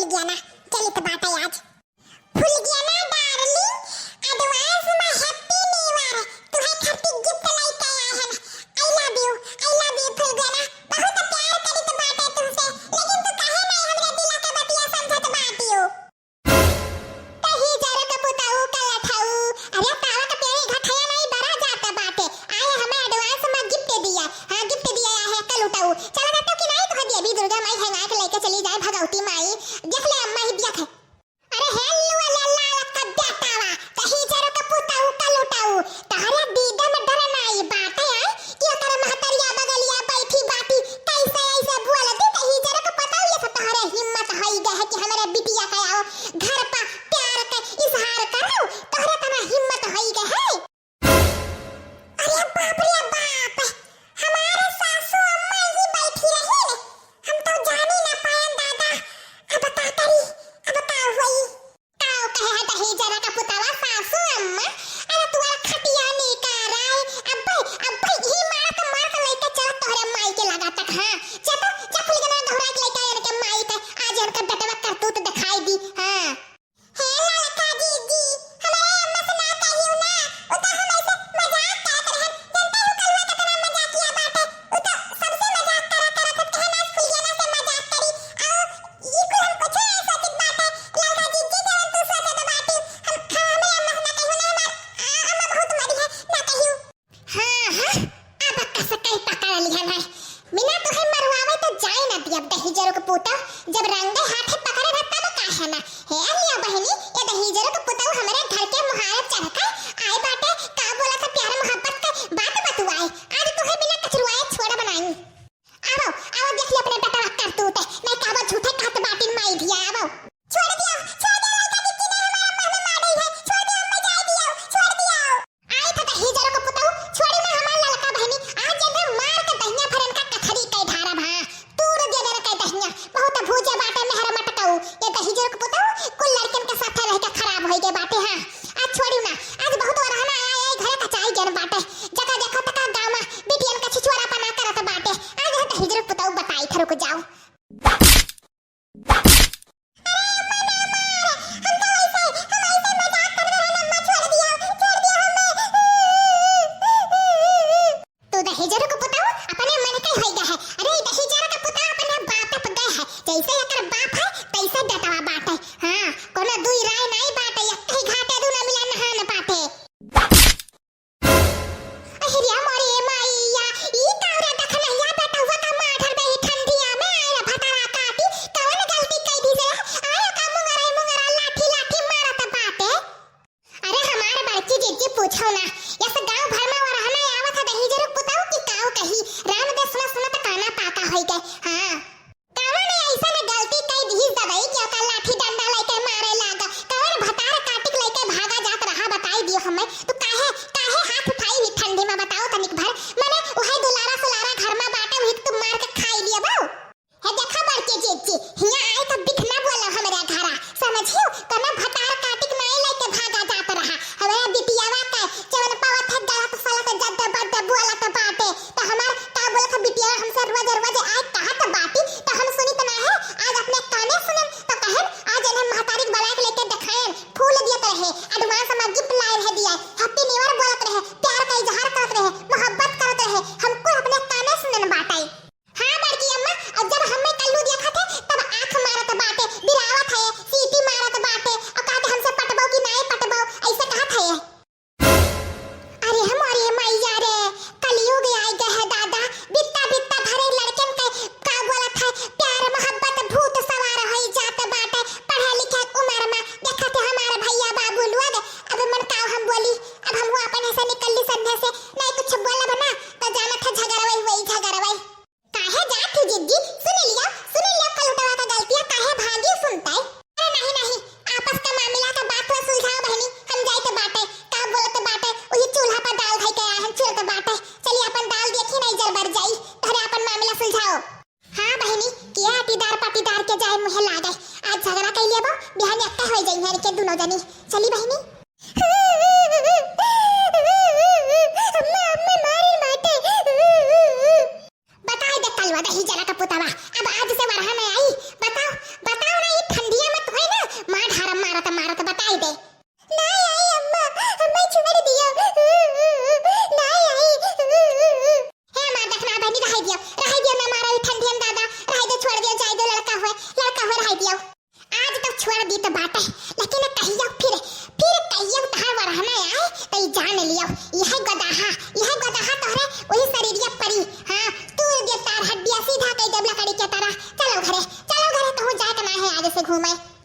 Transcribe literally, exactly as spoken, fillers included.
फुलगेना, चलित बाटे आज। फुलगेना darling, advance में happy new year, तुहे खातिर gift लइके आए हन। I love you, I love you फुलगेना, बहुत प्यार करित बाटे तुहसे, लेकिन तू काहे नाहीं हमरे दिल के बतिया समझत बाटियो? दहिजर के पुतऊ के लठऊ, अरे पावा के पेड़ी घठया नाहीं बरा जात बाटे, आए हमें advance में gift दिया, हाँ gift दिया है कलुटऊ, चला जाता कि नाहीं तो देवी दुर्गा माई हेंगा के लइके चली जाए भगवती माई, देख ले अम्मा ही दिया है। अरे हे लुआ ले लाल का बेटावा, दहिजर के पुतऊ का लुटाऊ, तहरे दीदे में डर नाई बाटे आए कि ओकर महतरिया बगलिया बैठी बाटी, कैसे ऐसे बोल दी दहिजर के पुतऊ, ये सब तहरे हिम्मत होई गए है कि हमरे बिटिया का आओ घर पर प्यार के इजहार करो, तहरे तना हिम्मत होई गए है। अरे बाप रे बाप, हमारे सासू अम्मा ही बैठी रही ने, हम तो जानी ना पायन दादा। अब का करी, अब का होई? काव कहे है दहिजरा का पुतवा सासू अम्मा, अरे तुअर खटिया निकाराय, अब्बे, अब्बे ही मारत मारत लइके चलत तोहरे माई के लगा तक, हाँ। जा तो, जा फुलगेना घुराई के लइके आए इनके माई के, आज इनका बेटवा करतूत दिखाई दी, हाँ। हे ललका जीजी, हमरे अम्मा से ना कहियो ना, उ तो हम ऐसे मजाक करत रहन। जनता हो कलुआ कितना मजाकिया बाटे, उ तो सबसे मजाक करा करत है, कहे ना फुलगेना से मजाक करी। आओ, ई कुल हम कुछ ना सोचत बाटे, ललका जीजी जवन तू सोचत बाटी, हम, हम हमरे अम्मा से ना कहियो ना, हमार, आ, अम्मा बहुत मरी है, ना कहियो। हाँ, हाँ, अब कस कई पकड़ लिहन है। बिना तुहे मरवावे तो जाए ना दियब दहिजरो के पुतौ। जब रंगे हाथे पकड़े रह तब काहे ना। हे अलिया बहिनी, ये दहिजरो के पुतौ हमरे घर के मुहारे चढ़ के आए बाटे, का बोला था प्यार मोहब्बत के बात बतुआए। आज तुहे बिना कचरुआए छोड़ब नाई। आवो, आवो देख ले अपने बेटवा करतूत, नहीं का वो झूठे कहत बाटिन माई धिया, आवो। छोड़ दियो, छोड़ दियो, ललका जीजी ने हमारा मुंह में मार रही है। छोड़ दियो, अम्मा जाए दियो, छोड़ दियो। आई था दहिजरो के पुतौ, छोड़ी ना हमार ललका बहिनी। आज जब हम मार के दहिया भरन का कथरी कई ढारा भा, तूर दे देना कई दहिया। बहुत भूजे बाटे मेहर मटकऊ। ये दहिजरो के पुतौ, कुल लड़कन के साथ रह के खराब होई गए बाटे, हाँ। आज छोड़ी ना, आज बहुत वरहना आया, आया, घरे का चाय जन बाटे। जका देखो तका गाँव में बिटियन का छिछुआरा पना करत बाटे। आज हम दहिजरो के पुतौ बताई था, रुक जाओ। अरे अम्मा ना मार, हम तो ऐसे, हम ऐसे मजाक कर रहे हैं, अम्मा छोड़ दिया, छोड़ दिया हमें। तू दहेजरू को पुताऊ अपने मन के होई गए है। अरे दहेजरू का पुताऊ अपने बाप पे गए है, जैसे एकर बाप है तैसे बेटवा बाटे। हाँ, कोनो दुई राय नहीं बाटे, एक ही घाटे दू ना मिला नहान बाटे। अहिरिया मोरे माइया, ई कावरे दखनहिया बेटउवा का मार धर बे, ई ठंडिया में आइल भतारा काटी, कवन गलती कई दी से? आयो का मुंगरा मुंगरा लाठी लाठी मारत बाटे। अरे हमार बड़की जिज्जी पूछो ना, यस गांव भर में वरहना आवत है दहिजरू पुताऊ की काऊ कही, राम दे सुना सुना त काना पाका होई गए। हाँ। कवन ऐसन गलती कई दिहिस दवई कि ओका लाठी डंडा लइके मारे लागा? कवन भतार काटिक लइके भागा जात रहा, बताई दियो हमें। तू काहे, काहे हाथ उठाई ही ठंडी में, बताओ तनिक भर। मने उहे दुलारा सुलारा घर में बाटे, उही के तू मार के खाई लिया बाऊ। हे देखा बड़की जिज्जी, हियां आए तो बिख ना बोलो हमरे घरा, समझियो? कने भतार काटिक नाई लइके भागा जात रहा। हमरे बिटियावा के जवन पावत है गलत सलत जद्द बद्द बोलत बाटे, तो हमार का बोलत है बिटिया हमसे रोज रोज आए कहत बाटी, तो हम सुनित ना है। आज अपने काने सुनन तो कहन, आज इन्हें महतारी के बुलाए के लेके देखायन, फूल दियत रहे, advance में gift लाए रहे दिया, happy new year बोलत रहे, प्यार का इजहार करत रहे, मोहब्बत करत रहे, हमको अपने काने सुनन बाटे। हाँ बड़की अम्मा, और जब हमें कल्लू देखत है तब आँख मारत बाटे, बिरावत है, सीटी मारत बाटे, और कहते हमसे पटबो कि नाई पटबो, ऐसे कहत है। अरे हमारे मैया रे, कलयुग आइ गए है दादा, बित्ता बित्ता भरे लड़कन के का बोलत है, प्यार मोहब्बत भूत सवार होई जात बाटे, पढ़े लिखे के उम्र में देखत है हमारे भैया बाबू लोग, अब मन का हम बोली, अब हम वो अपन ऐसे निकल ली संध्या से, नहीं कुछ बोलब ना, तो जानत है झगड़वई हुई झगड़वई। काहे जात ही जिज्जी? सुन लिया, सुन लिया कलुटवा का गलतिया, काहे भागी सुनताई? अरे नहीं, नहीं, आपस का मामला का बात हुआ सुलझाओ बहनी, हम जाइत बाटे, का बोलत बाटे, वही चूल्हा पर दाल धई के आए हैं, चुरत बाटे, चलिए अपन दाल देखी नहीं जर बर जाई, तोहरे अपन मामला सुलझाओ। हाँ बहनी, किया अटीदार पाटीदार के जाए मुहे लागे, आज झगड़ा कई लेबो, बिहान एक्का होई जाई है के दोनों जनी, चली बहनी। अम्मा, अम्मा, मारे माटे। बताओ दे कलवा दहिजरा का पुतवा, अब आज से वरहा नहीं आई। बताओ, बताओ ना, ये ठंडी छोड़ दी तो बाटे, लेकिन कहियो फिर, फिर कहियो तहार वरहना आए तो ई जान लियो, यह गदहा, यह गदहा तोहरे वही शरीरिया परी। हाँ, तू ये तार हड्डिया सीधा कई देब लकड़ी के तरह। चलो घरे, चलो घरे, कहूँ जाए के ना है आज से घूमे।